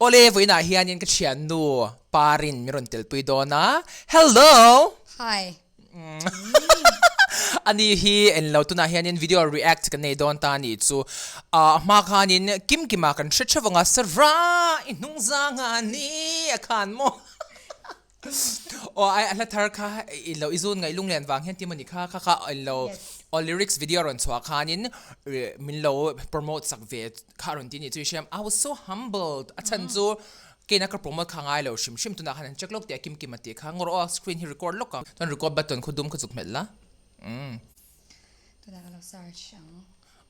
Awle, vawiinah hianin ka thiannu Parin min rawn telpui dawn a. Hello! Hi. Ani hi en lo tunah hianin video react kan nei dawn ta a nih chu. A hma khanin Kimkima kan hre theuh ang a, Sarah i hnung zang a ni a khan maw? Aw ai a hla thar kha i lo i zun ngaih lunglen vang hian ti maw ni kha kha kha i lo aw lyrics video a rawn chhuah khanin min lo promote sak ve kha a rawn ti a nih chu i hria I was so humbled a chhan chu keina ka promote kha ngai lo hrim hrim tunah khan an check lawk tih a kim kim a tih kha ngawr aw screen hi record lawk ang chuan record button khu dum kha chuk hmelh la umm. Tunah ka lo search ang.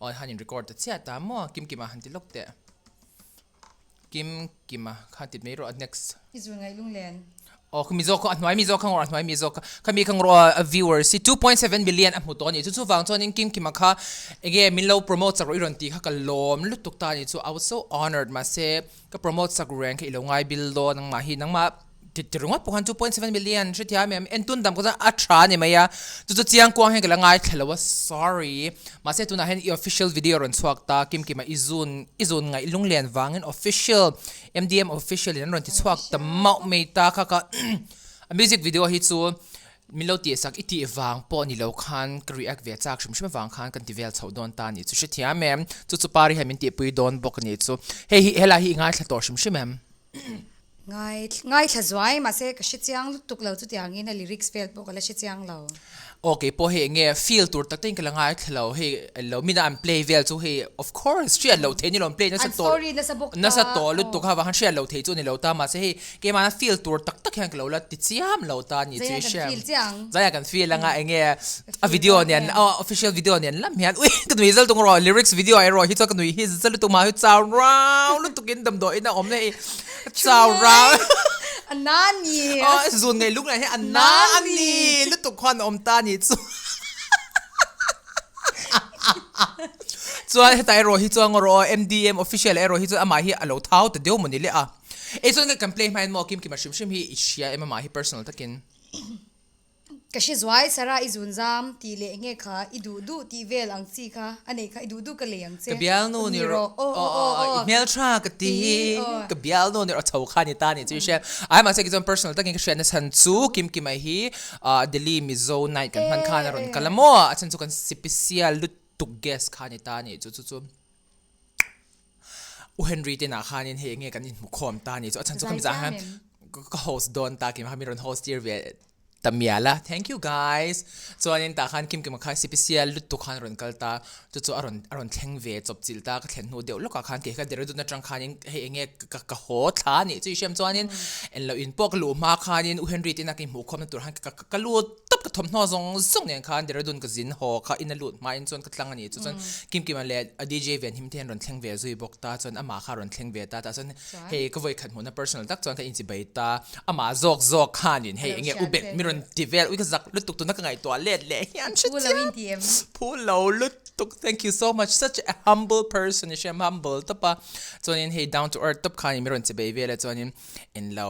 Aw han in record ta chiah ta maw kim kim a han ti lawk teh. Kim Kima kha ti mai rawh a next. I zul ngaih lunglen. Aw khami zawk kha a hnuai mi zawk kha ngawr a hnuai mi zawk kha khami kha ngawr aw a viewers hi 2.7 million a hmu tawh a ni chu chuvang chuanin Kim Kima kha enge min lo promote sak rawh i rawn tih kha ka lawm lutuk ta a ni chu I was so honoured mahse ka promote sak reng kha i lo ngai bil dawn nangmah hi nangmah Ti ti ringawt pawh khan 2.7 million hrethiam em entun dam kha chuan a tha a ni mai a chu chu chiang kuang hian ka la ngaithla lo a sorry mahse tunah hian i official video rawn chhuak ta kim kima i zun i zun ngaih lunglen vangin official M_D_M official in an rawn ti chhuak ta mauh mai ta kha ka a music video hi chu min lo tih sak i tih vang pawh ni lo khan ka react ve chak hrim hrim avang khan kan ti vel chhoh dawn ta a nih chu hrethiam em chu chu pari hian min tihpui dawn bawk a nih chu hei hi helai hi i ngaithla tawh hrim hrim em. Ngai ngaithla zuai mahse ka hre chiang lutuk lo chutiangin a lyrics vel pawh ka la hre chiang lo. Aw kei pawh hei enge feel tur tak takin ka la ngaithla lo hei lo mina an play vel chu hei of course hriat loh theih ni lo an play nasa tawh An story nasa bawk ta nasa tawh lutuk a vang hriat loh theih chu a ni lo ta mahse hei keimahna feel tur tak tak hian ka lo la ti chiam lo ta ni chu i Zaiah kan hria feel chiang. Zaiah kan feel anga enge a video nen aw official video nen lam hian ui ka nui zal tung rawh lyrics video erawh hi chuan ka nui hi zal lutuk mah hi chau rau lutukin damdawiin a awm na hei chau rau A na a ni aw zun ngei lung lah hi a na a ni lutuk khuan a awm ta a nih chu chuan hetah erawh hi chuan rawh aw M_D_M official erawh hi chuan amah hi a lo thau ta deuh mawni le a ei chuan kan play hma hian maw kim kima hrim hrim hi i hria em amah hi personal takin. Ka hre zuai, Sarah i zun zam tih leh enge kha i duh duh tih vel ang chi kha a neih kha i duh duh ka lei ang che. Ka bialnu ni rawh aw aw aw aw i hmeltha ka ti ka bialnu ni rawh chho kha ni ta ni chu i hria ai mahse keichuan personal takin ka hriatna chhan chu Kim Kima hi Delhi Mizo night kan hman khan a rawn kal a maw a chhan chu kan sipisial lutuk guest kha ni ta ni chu chu chu. U Henry te nah khanin hei enge kan inhmu khawm ta ni chu a chhan chu khami zah khan ka host dawn ta kim kha min rawn host tir ve ta mial a thank you guys chuanin tah khan kim kima kha sipisial lutuk khan a rawn kal ta chu chu a rawn a rawn thleng ve chawp chilh ta ka thlen hnu deuh lawkah khan kei kha Dehradun atang khanin hei enge ka ka haw thla a nih chu i hriam chuanin englo in pawh ka luh hma khanin U Henry te inah ka inhmuh khawmna tur khan ka ka lut tawp ka thawmhnaw zawng zawng nen khan Dehradun ka zin haw kha in a lut hma in chuan ka tlang a ni chu chuan Kim Kima leh a DJ Ven him te hian rawn thleng ve zui bawk ta chuan amah kha rawn thleng ve ta tah chuan hei ka vawi khat hmuhna personal tak chuan ka inchi bai ta amah zawk zawk khanin hei enge u bet mi rawn ti vel ui ka zak lutuk tuna ka ngaihtuah let leh hian hre chiang phu lo lutuk thank you so much such a humble person i hriam humble tawp a chuanin hei down to earth tawp khanin mi rawn chi bai vel a chuanin englo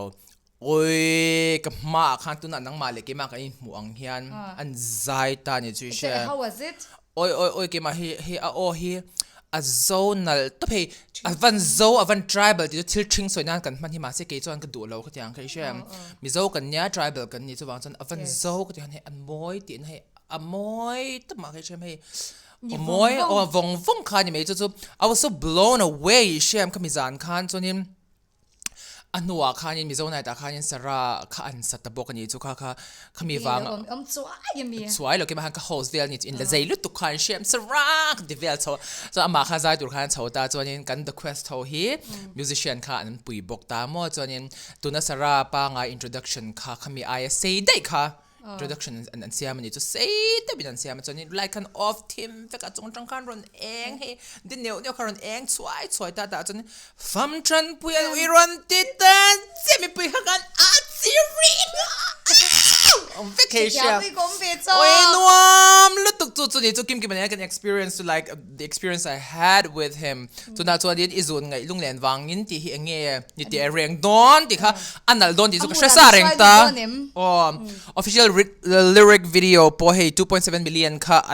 Awii ka hmaah khan tunah nangmah leh keimah kan inhmuh ang hian an zai ta ni chu i hria. How was it? Awi awi awi keimah hi hei a aw hi a zo nalh tawp hei a van zo a van tribal tih chu thil ṭhing sawi nan kan hman hi mahse kei chuan ka duh lo khatiang kha i hria em. Mizo kan nia tribal kan ni chuvang chuan a van zo ka tih hian hei a mawi tihna hei a mawi tawp mah kha i hria em hei a mawi aw vawng vawng kha a ni mai chu chu I was so blown away i hria em khami zan khan chuanin A hnuah khanin Mizo Night ah khanin Sarah kha an sa ta bawk a ni chu kha kha khami vang Awm awm chuai a mi. Chuai lo keimah khan ka host vel a ni chu in la zei lutuk khan hriam Sarah ka ti vel chho a chuan amah kha zai tur khan a chho ta chuanin kan The Quest ho hi musician kha an pui bawk ta maw chuanin tuna Sarah pangai introduction kha khami aia sei daih kha Introduction an an siam a ni chu sei deuhin an siam a chuanin light khan off thim vek a chung atang khan rawn eng hei de neuh neuh khan rawn eng chhuai chhuai ta tah chuan fam tanpui a ui rawn ti ta chiah mipui kha khan a chi ring a. Awm vek hei hria. Hrethiam pui ka awm ve chak. Oi nuam lutuk chu chu ni chu Kim Kima nen kan experience chu like the experience I had with him. Chunah chuanin i zun ngaih lunglen vangin tih hi eng nge ni teh reng dawn tih kha a nalh dawn tih chu ka hre sa reng ta. Aw official lyric video pawh hei 2.7 million kha a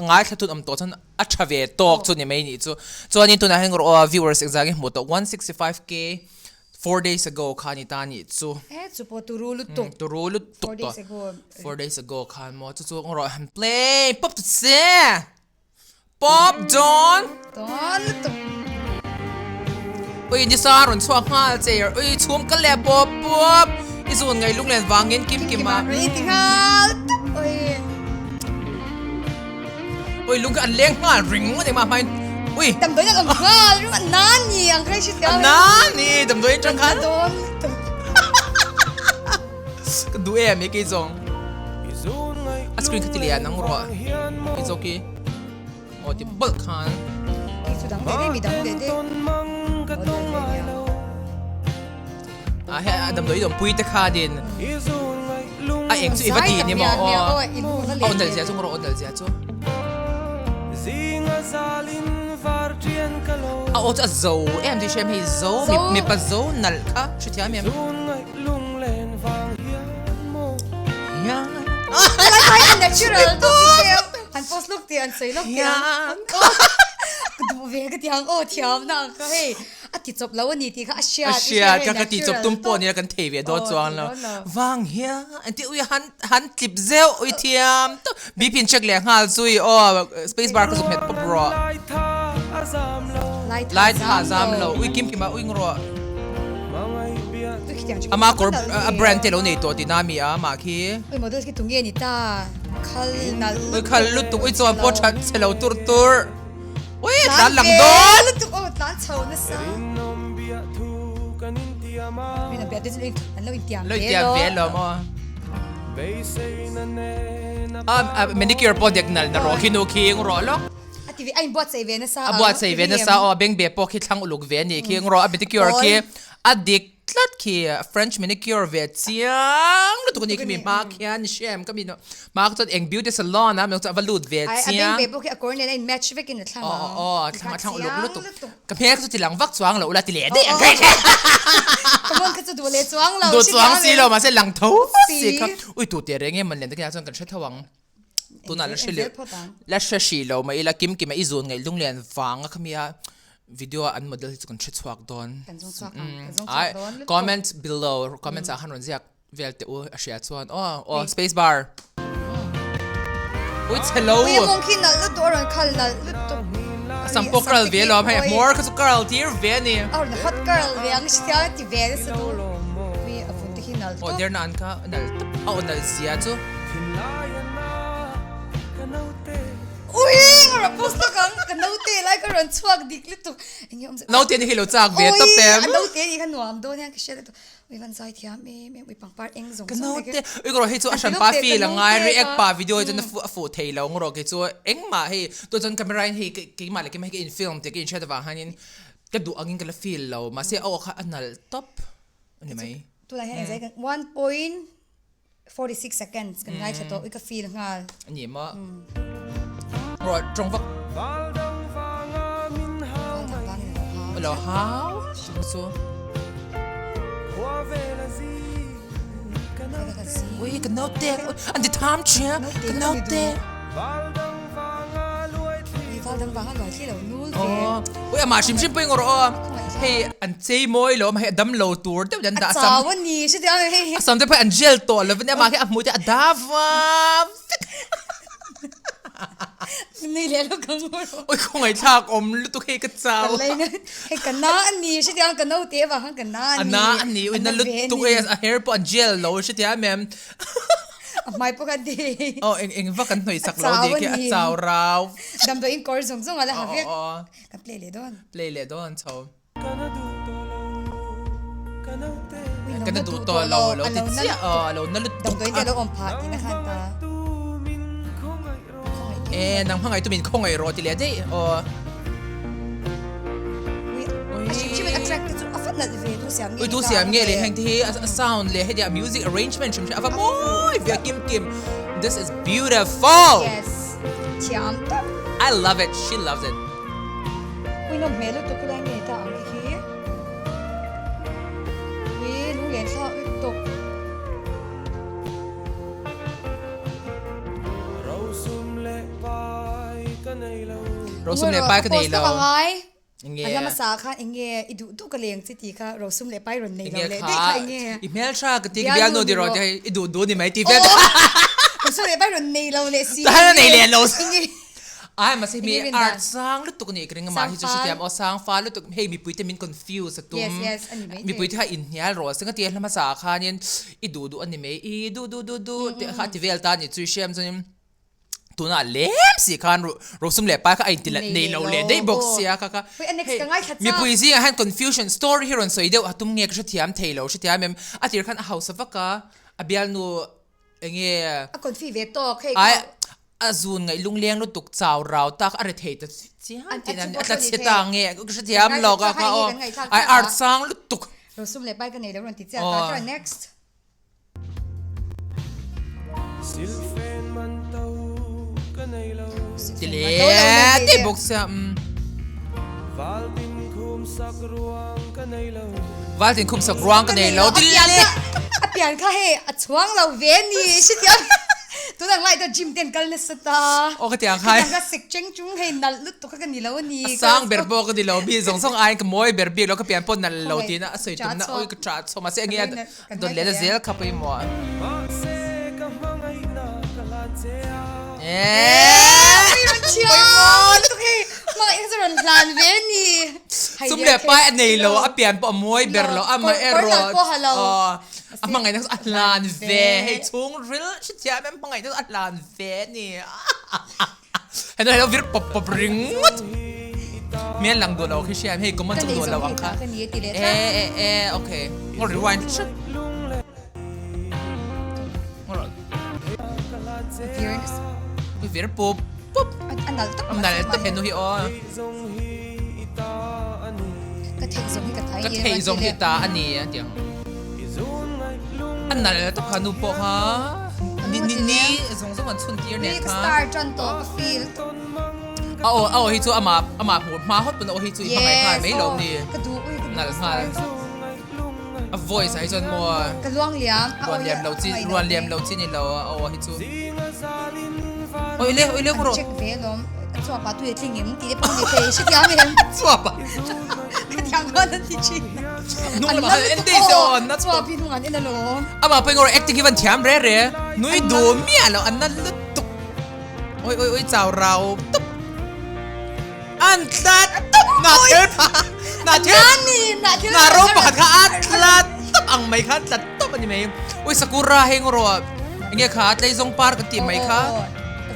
ngaithla tun awm tawh chuan a tha ve tawk chu ni mai nih chu. Chuanin tunah hian aw viewers engzah nge hmuh tawh 165k 4 days ago kha ni ta nih chu. E chu pawh turu lutuk. Turu lutuk tawh. 4 days ago. 4 days ago khan maw chu chu rawh han play pop ta che. Pop dawn. Dawn lutuk. Ui nisa rawn chhuak nghal che ui chhum ka leh pawp pawp i zun ngaih lunglen vangin kim kim a. Ui ti nghal tuk ui. Ui lung kha an leng nghal ring ngawt engmah hmain ui. Damdawi an awm nghal ring a na ni ang kha hre A na ni damdawi atang khan. Dawn lutuk. Ka duh em e kei zawng. A screen kha ti lian ang rawh. Kei zawk hi aw ti bawlh khan. Kei chu dang deh deh mi dang deh deh. A he a damdawi awmpui te khanin a eng chu i va ti ni maw aw a aw nalh zia chu rawh aw nalh zia chu a aw chu a zo em tih hriam hei zo mipa zo nalh kha hrethiam em. An post lawk tih an sawi lawk tih an duh ve ka ti ang aw thiam na ang kha hei a ti chawp lo a ni tih kha a hriat a hriat ka ka ti chawp tum pawh nia kan thei ve dawn chuang lo vang hian an ti ui han han tlip zeuh ui thiam tawp BP in check leh nghal zui aw space bar ka zuk nghet pawp rawh lai tha zam lo ui kim kim a ui ng rawh ama kawr a brand te lo nei tawh tihna a mi a amah khi ui model khi tunge ni ta khal nalh ui khal lutuk ui chuan pawh that chhe lo tur tur Ui, tlan lang dawn! Lutuk aw, tlan chho nasa. Rin a bia te chu an lo intiam ve lo. Lo intiam ve lo maw. A manicure pawh dek nal na rawh khi nu khi eng rawh lawk. A ti ve, a inbuatsaih ve nasa. A buatsaih ve nasa aw, a beng be pawh khi thlang uluk ve a nih khi eng rawh, a manicure khi a dik tlat khi French manicure ve chiang lutuk a ni khi mi hma khian hrem ka mi hma chuan eng beauty salon a mi chuan a va lut ve chiang. A beng ve pawh khi a kawr nen a in match vek in a thlang ang. Aw aw a thlang a thlang uluk lutuk ka hmel kha chu ti lang vak chuang lo ula ti leh daih ang Ka hmang kha chu duh leh chuang lo duh chuang si lo mahse lang tho si kha ui tu teh reng em man len takin ah chuan kan hre tho ang tunah la hre leh la hre hrih lo mai ila kim kim a i zun ngaih lunglian vang a khami a Video a an model hi chu kan hre chhuak dawn. Kan zawng chhuak ang, kan zawng chhuak dawn lutuk. Comment below, comments ah khan rawn ziak vel teh u a hria chuan aw aw space bar. Ui chhe lo. Ui a mawng khi nalh lutuk a rawn khal nalh lutuk. A sam pawh curl ve lo hei hmawr kha chu curl tir ve a ni. A rawn hot curl ve ang hria ti ve nasa tu. Ui a vun te khi nalh tawp. Aw derna an kha nalh tawp a aw nalh zia chu. Ui ka rawn post lawk ang ka naute lai ka rawn chhuak dik lutuk eng nge awm zet Naute ni hi lo chak ve tawp em. Ui a naute ni kha nuam dawn hian ka hria lutuk ui van zai thiam em em ui pangpar eng zawng zawng ka naute ui ka rawh hei chu a hran pa feel a ngai react pa video hi chuan a fuh a fuh thei lo ngawr kei chu engmah hei tun chuan camera in hei keimah leh keimah hi ka in film tih ka inhriat avang hianin ka duh angin ka la feel lo mahse a aw kha a nalh tawp a ni mai. Tunah hian engzai kan 1. 46 seconds kan ngaithla tawh i ka feel nghal. A ni maw? Rawh tawng vak. Val dang vangin a lo hau. A lo hau chu chu. Ui ka naute an ti tham ṭhia ka naute. Ui val dang vanga luai thli lo nul ve. Ui amah hrim hrim pawh i ngawrh aw. Hei an chei mawi lo hei a dam lo tur deuh an dah a chau a ni hre teh ang hei. A sam te pawh an gel tawh lo vin amah khi a hmuh te a da va vek. Nui leh lo ka ngawrh aw. Ui khawngaihthlak awm lutuk hei ka chau. Ka lei na hei ka na a ni hre teh ang ka naute avang khan ka na a ni. A na a ni ui na lutuk e a hair pawh an gel lo hre teh ang em. A hmai pawh kha dei. Aw eng eng vak an hnawih sak lo dei khi a chau rau. Damdawiin kawr zawng zawng a la ha vek. Kan play leh dawn. Play leh dawn chho. Ka na duh tawh lo lo ti chiah aw a lo na lutuk a. Damdawiin te a lo awm phah tihna khan ta. E nang hmangaih tu min khawngaih rawh ti leh daih aw. A hrim hrim in a track te chu a fat. nalh ve tu siam nge Ui tu siam nge le heng te hi a sound leh hetiang music arrangement hrim hrim a va mawi ve a kim kim this is beautiful yes thiam tak I love it she loves it Ui nawm hmel lutuk khulai nge ta ang khi khi Ui lunglen thlak lutuk. Rosum leh pai ka nei lo. Rosum leh pai ka nei lo. Ka ngai. Enge. A hmasa khan enge i duh duh ka leng chi ti kha rosum leh pai rawn nei lo leh daih kha enge. I hmel tha ka ti ka bialnu ti rawh ti i duh duh ni mai ti vel. Rosum leh pai rawn nei lo leh si. Tahan a nei leh lo. Enge. Ai mahse mi art sang lutuk a nih ka ring a mah hi chu hrethiam aw sang fal lutuk hei mipui te min confuse a tum. Yes yes a ni mai thei. Mipui te kha inhnial rawh se ka ti a hla hmasa ah khanin i duh duh a ni mai i duh duh duh duh tih kha a ti vel ta a ni chu i hriam chuanin tunah lem si khan rosum leh pai kha a inti nei lo leh daih bawk sia kha kha hei mipui zingah hian confusion story hi rawn sawi deuh a tum nge ka hrethiam thei lo hrethiam em a tir khan a hausa vak a a bialnu Enge? A confi ve tawk hei Ai a zun ngaih lungleng lutuk chau rau tak a rethei ta chiam tih na a tla chhe ta nge ka hrethiam lo ka kha aw ai art sang lutuk. Rosum leh pai ka nei lo rawn ti chiah ta chuan next. Silfen man to ka nei lo. Ti leh ti bawk sia umm. Valtin khum sak ruang ka nei lo. Valtin khum sak ruang ka nei lo ti leh. A pian kha hei a chhuang lo ve ni hrethiam tunang lai chuan gym te an kal nasa ta. Aw ka tiang khai. Khatiang kha sek cheng chung hei nalh lutuk kha ka ni lo a ni. A sang ber pawh ka ni lo mi zawng zawng aiin ka mawi ber bik lo ka pian pawh nalh lo tiin a sawi tumna ui ka ṭah chhuak mahse enge a dawn leh na zel kha pawimawh. Mahse ka hmangaihna ka hlan che a. Eeeee Pawimawh lutuk hei hmangaihna chu rawn hlan ve a ni. Sum leh pai a nei lo a pian pawh a mawi ber lo a amaherawh a hmangaihna chu a hlan ve hei chhung ril hrethiam em hmangaihna chu a hlan ve a ni henu hei lo vir pawp pawp ringawt hmel lang duh lo khi hriat hei common chu duh lo ang kha e e e okay ngaw rewind hret ngaw vir pawp pawp a nalh tawp a nalh tawp henu hi aw. Ka theih zawng hi ka ta Ka theih zawng hi ta a ni a ti ang. A nalh tawp kha nu pawh kha ni ni ni zawng zawng an chhun tir nen kha. Ka star tan tawh ka feel. A aw a aw hi chu ama ama hmuh hma hawt pawn a aw hi chu i hmangaih nghal mai lo ni. Ka duh ui ka duh. Nalh nghal. A voice ah hi chuan maw Ka luang liam. Ruan liam lo chi ruan liam lo chi ni lo a aw hi chu. Oi le oi le An check ve alawm. A chuap ah tui a tling em tih te pawh ni thei hrethiam em. Chuap ah. Ka thiam khan an ti thin. Hnung lamah khan en daih se aw an na Chuap hi hnung an en alawm. Amah pawh engawrh acting hi van thiam re re. Nui duh miah lo an na lutuk. Oi oi oi chau rau tup. An tlat tup na thil pha na thil na ro pakhat kha a tlat tup ang mai kha tlat tup ani mai ui sakura heng ro enge kha tleizawng par kan tih mai kha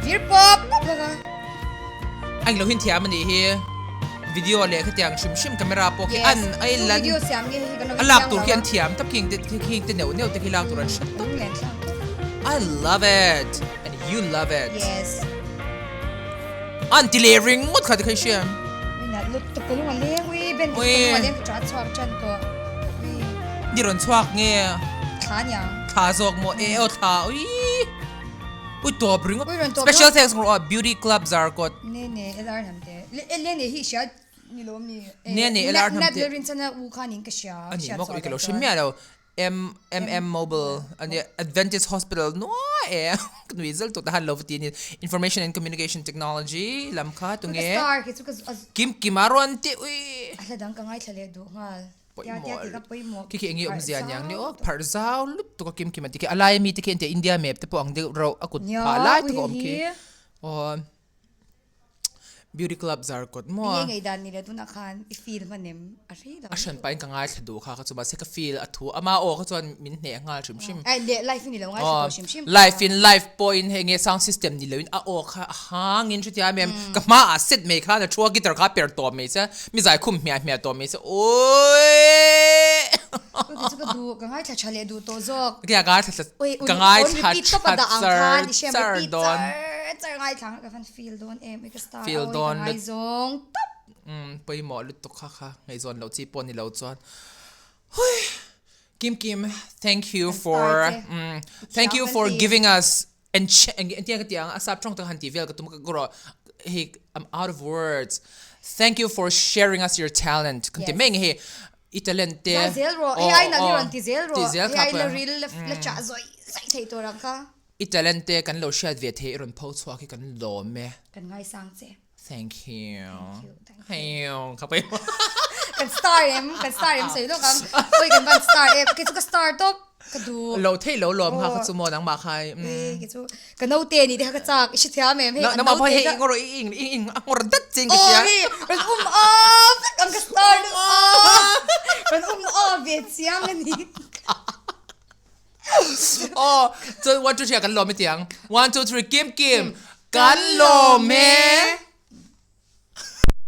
vir pawp pawp laka a englo hin thiam ani hi video leh khatiang hrim hrim camera pawh khi an ai lan video siam nge hi kan a lak tur khi an thiam tap khi te khi te neuh neuh te khi lak tur an hre tawp I love it and you love it yes An ti leh ringawt kha tikha i hria em? Ui nalh lutuk ka lung a leng ui Ben ka lung a leng ka ṭah chhuak ṭan tawh ui. Ni rawn chhuak nge? Thla niang. Thla zawk maw e aw thla ui ui tawp ringawt. Ui rawn tawp Special thanks ngawr aw Beauty Club Zarkawt. Ne ne LR hnam te le ne hi i hria ni lawm ni. Ne ne LR hnam te. Nat Lalrinchana u khan in ka hria. Ani maw ka ui ka lo hre miah lo. MMM Mobile ania Adventist Hospital nuai e ka nui zel tawh ta han lo va ti a ni Information and Communication Technology lam kha tunge Kim Kim a rawn ti ui A hla dang ka ngaithla leh duh nghal tia tia ti ka pawimawh khi khi enge awmzia aniang ni aw pharh zau lutuk a Kim Kim a ti khi a laia mi te khi an tia India map te pawh ang deuh rauh a kut phah lai tak a awm khi aw. Beauty club zar kawt maw a. Enge ngaihdan ni leh tunah khan i feel hman em? A rei lo. A hran pahin ka ngaithla duh kha kha chu mahse ka feel a thu ama aw kha chuan min hneh nghal hrim hrim. Ai leh live in i lo ngaithla tawh hrim hrim. Live in live pawhin hei nge sound system ni loin a aw kha a hangin hretia em em ka hmaah set mai khan a thu a guitar kha a per tawp mai che mi zai khum hmiah hmiah tawp mai che awii. Ui kei chu ka duh ka ngaithla tha leh duh tawh zawk. Ka ngaithla ka ngaithla tha char char dawn. Char ngaithla ka van feel dawn em i ka star feel dawn ka ngaizawng tawp. Umm pawimawh lutuk kha kha ngaihzawn loh chi pawh ni lo chuan. Hui! Kim Kim, thank you for thank you for giving us engtiang ka ti ang a sap tawng tak han tih vel ka tum ka rawh hei I'm out of words. Thank you for sharing us your talent kan ti mai nge hei i talent te Zai zel rawh hei ai nalh hi rawn ti zel rawh hei ai la ril la chah zawih zawih thei tur ang kha. I talent te kan lo hriat ve thei i rawn pho chhuak hi kan lawm e. Kan ngaisang che. Thank you. Thank you. Thank you. Ka pai. Kan star em, kan star em sei lawk ang. Oi kan van star em. Kei chu ka star top. Ka du. Lo thei lo lawm kha ka chu mo nang ma khai. Eh, kei chu ka naute ni te kha ka chak. I hre thiam em. Hei, nang ma pawh hei ngor i ing ing ing a ngor dat ching ka sia. Oh, hei, ran um a vek ang ka star nu a. Ran um a ve chiang ani. Oh, chuan 1 2 3 ah kan lawm i tiang. 1 2 3 Kim Kim. Kan lawm e.